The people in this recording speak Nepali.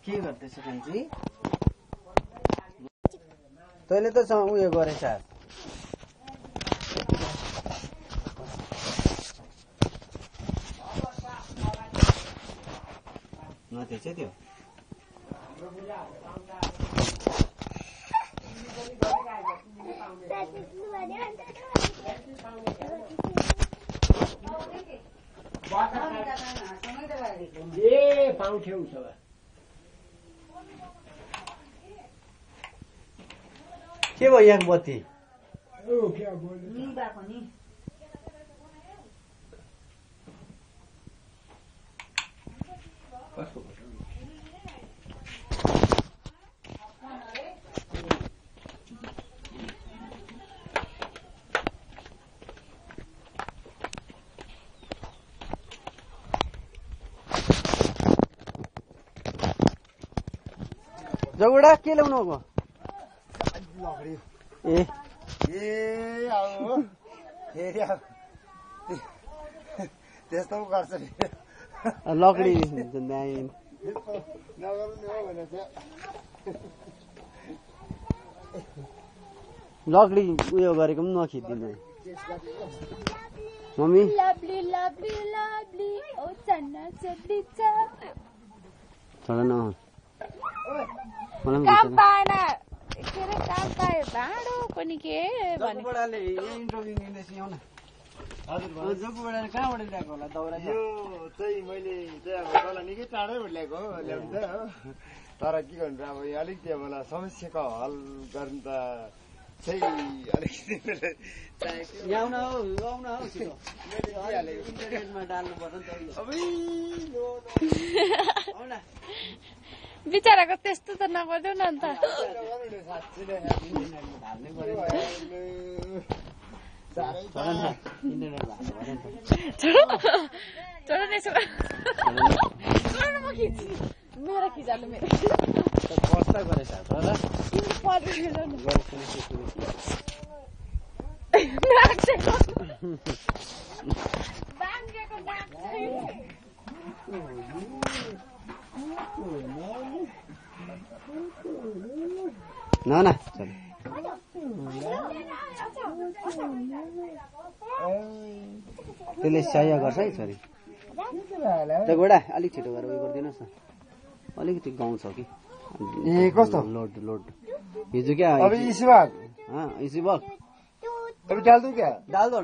के गर्दैछ कान्छी तैँले त उयो गरेछ नथेछ त्यो पाउँथ्यौ के भयो यहाँ बत्ती जगुडा के ल्याउनु अब ए अब फेरि त्यस्तो पो गर्छ लकडी लकडी उयो गरेको पनि नखिचिदिनु मम्मी छोड न काम पाएन के अरे काम पायो भाँडो पनि के जगुडाले इन्टरभ्यू दिँदैछ आउन हजुर जगुडाले कहाँबाट ल्याएको होला दाउरा यो चाहिँ मैले चाहिँ अब तल निकै टाढैबाट ल्याएको हो ल्याउनु त हो तर के गर्नु अब यो अलिकति अब मलाई समस्याको हल गर्नु त चाहिँ अलिकति आउन हौ इन्टरनेटमा डाल्नु पर्छ नि त बिचराको त्यस्तो त नगर्देऊ न अन्त मेरो खिचाल्नु मेरो कस्ता गरेछ न त्यसले सहाय गर्छ है छोरी त्यो गोडा अलिक छिटो गरेर उयो गरिदिनुहोस् न अलिकति गाउँ छ कि ए कस्तो लोड हिजो क्या अब इसीबाग इसी बल अभी डाल दूं क्या डाल दो